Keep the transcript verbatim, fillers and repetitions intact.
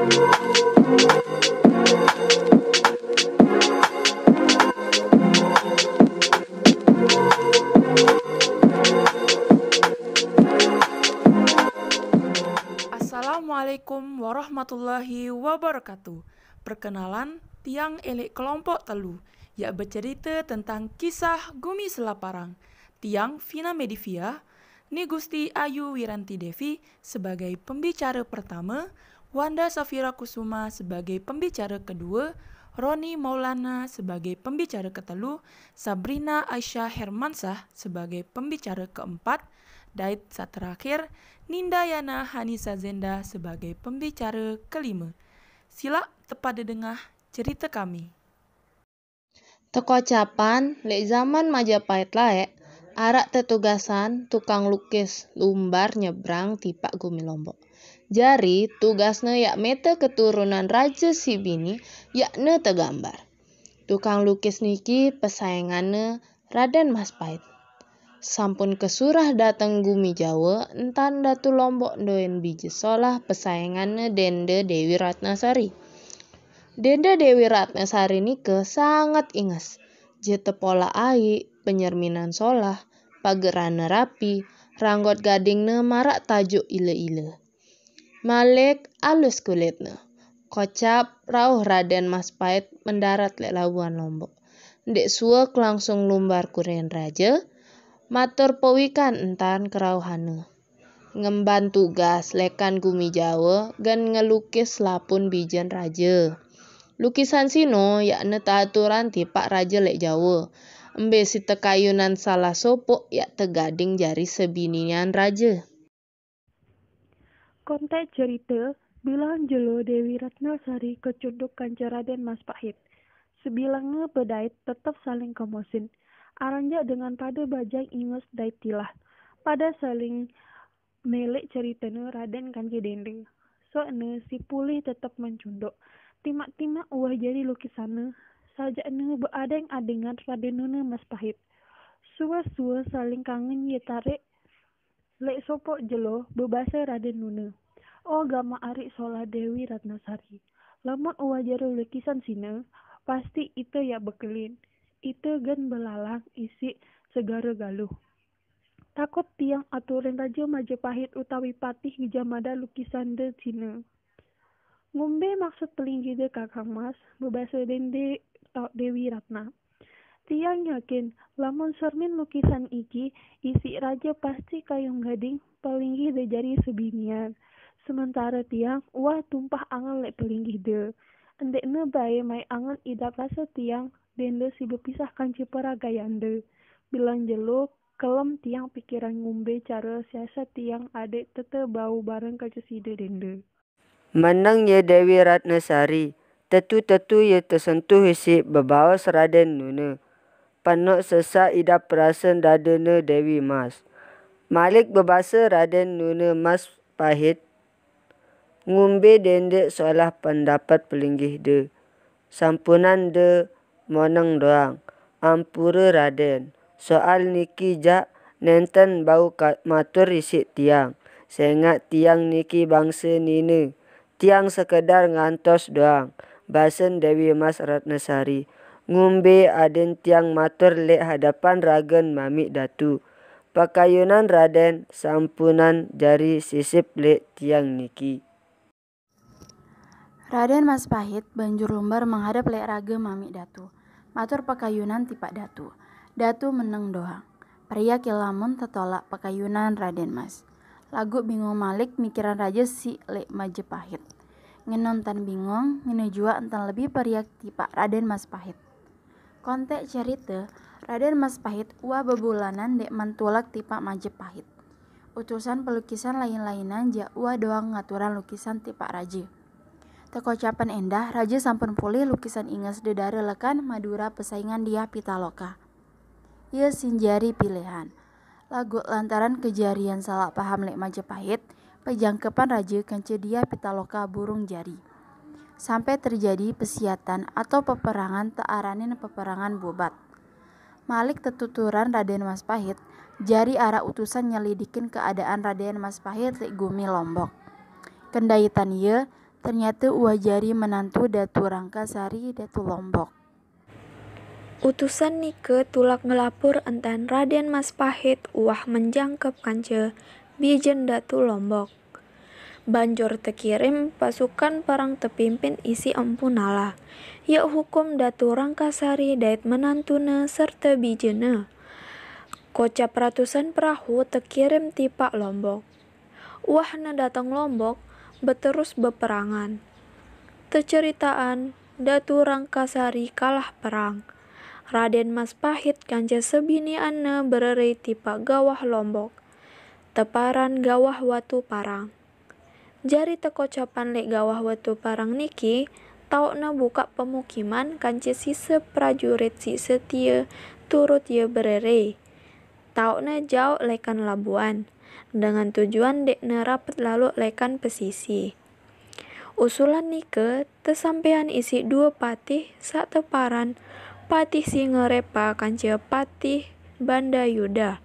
Assalamualaikum warahmatullahi wabarakatuh. Perkenalan, tiang elik kelompok telu, yak becerita tentang kisah Gumi Selaparang. Tiang Vina Medivia, Ni Gusti Ayu Wiranti Devi sebagai pembicara pertama, Wanda Safira Kusuma sebagai pembicara kedua, Roni Maulana sebagai pembicara ketelu, Sabrina Aisyah Hermansah sebagai pembicara keempat, dait saterakhir, Ninda Yana Hanisa Zenda sebagai pembicara kelima. Silak tepada dengah cerita kami. Tekocapan, lek zaman Majapahit laek, arak tetugasan tukang lukis lumbar nyebrang tipak Gumi Lombok. Jari, tugasne yak mete keturunan raja si bini yakne tegambar. Tukang lukis niki pesainganne Raden Mas Pahit. Sampun kesurah dateng Gumi Jawa, entan Datu Lombok ndoen bije solah pesainganne Dende Dewi Ratnasari. Dende Dewi Ratnasari nika sanget inges. Je tepolak aik, penyerminan solah, pageranne rapi, ranggot gadingne marak tajuk ile-ile. Malik alus kulitne. Kocap rauh Raden Mas Pahit mendarat lek labuan Lombok. Ndek suek langsung lumbar kuren raja, matur pewikan entan kerauhane. Ngemban tugas lekan Gumi Jawa gen ngelukis lapun bijen raja. Lukisan sino yakne taturan tipak raja lek Jawa. Embe si tekayunan salah sopok yak tegading jari sebinian raja. Kontek cerita, bilang jelo Dewi Ratnasari kecunduk kanca Raden Mas Pahit. Sebilangnya bedait tetep saling kemosin. Aranjak dengan pada bajang inges dait tilah. Pada saling melek ceritane Raden kanca Dende. Sokne si pulih tetep mencunduk. Timak-timak uwah jari lukisanne. Sajakne beadeng-adengan Raden Nune Mas Pahit. Suwe-suwe saling kangen ye tarik. Lek sopok jelo bebase Raden Nune. Oh, gamak arik solah Dewi Ratnasari. Lamun uwah jari lukisan sine, pasti ite yak bekelin. Ite gen belalang isik segara galuh. Takut tiang aturin Raja Majapahit utawi Patih Gejah Mada lukisan de sine. Ngumbe maksud pelinggih de, Kakang Mas, bebase Dende tau Dewi Ratna. Tiang yakin, lamun sermin lukisan iki isik raja, pasti kayung gading pelinggih de jari sebinian. Sementara tiang uwah tumpah angen lek pelinggih de. Endekne bae mai angen idap rasa tiang Dende si bepisah kanca peragayan de. Bilang jelo, kelem tiang pikiran ngumbe cara siasat tiang adek tete bau bareng kanca side Dende. Meneng ye Dewi Ratnasari, tetu-tetu ye tesentuh isik bebaos Raden Nune. Penok sesak idap perasen dadene Dewi Mas. Malik bebase Raden Nune Mas Pahit, ngumbe Dende solah pendapat pelinggih de. Sampunan de moneng doang. Ampure Raden, soal niki jak nenten bau ka-, matur isik tiang. Sengak tiang niki bangse nine. Tiang sekedar ngantos doang, basen Dewi Mas Ratnasari. Ngumbe aden tiang matur lek hadapan ragen Mamik Datu. Pakayunan Raden sampunan jari sisip lek tiang niki. Raden Mas Pahit banjur lumbar menghadap lek raga Mamik Datu. Matur pakayunan tipak Datu. Datu meneng doang. Periak ye lamun tetolak pakayunan Raden Mas. Lagu bingung malik mikiran raja si lek Majapahit. Ngenontan bingung, ngene jua entan lebih periak tipak Raden Mas Pahit. Kontek cerita, Raden Mas Pahit uwah bebulanan dek mentulak tipak Majapahit. Utusan pelukisan lain-lainan jak uwah doang ngaturan lukisan tipak raja. Tekocapan endah, raja sampun pulih lukisan inges dedare lekan Madura pesaingan Diah Pitaloka. Ia sinjari pilihan. Lagu lantaran kejarian salah paham lek Majapahit, pejangkepan raja kanca Diah Pitaloka burung jari. Sampai terjadi pesiatan atau peperangan tearanin peperangan Bobat. Malik tetuturan Raden Mas Pahit, jari arak utusan nyelidikin keadaan Raden Mas Pahit lek Gumi Lombok. Kendaitan ye, Ternyata uah jari menantu Datu Rangkasari, Datu Lombok. Utusan nika tulak ngelapur entan Raden Mas Pahit uah menjangkep kanca bijen Datu Lombok. Banjur tekirim pasukan perang tepimpin isi Empu Nala. Yek hukum Datu Rangkasari dait menantuna serta bijena. Kocap ratusan perahu tekirim tipak Lombok. Uahna dateng Lombok, beterus beperangan. Teceritaan, Datu Rangkasari kalah perang. Raden Mas Pahit kanca sebinianna berere tipak gawah Lombok. Teparan gawah Watu Parang. Jari tekocapan leq gawah Watu Parang niki, taukna bukak pemukiman kanca sisa prajurit siq setie turut ie berere. Taukna jauq lekan labuan, dengan tujuan deqne rapet laloq lekan pesisi. Usulan nike tesampean isiq due patih saq teparan Patih Singarepa kanca Patih Banda Yuda.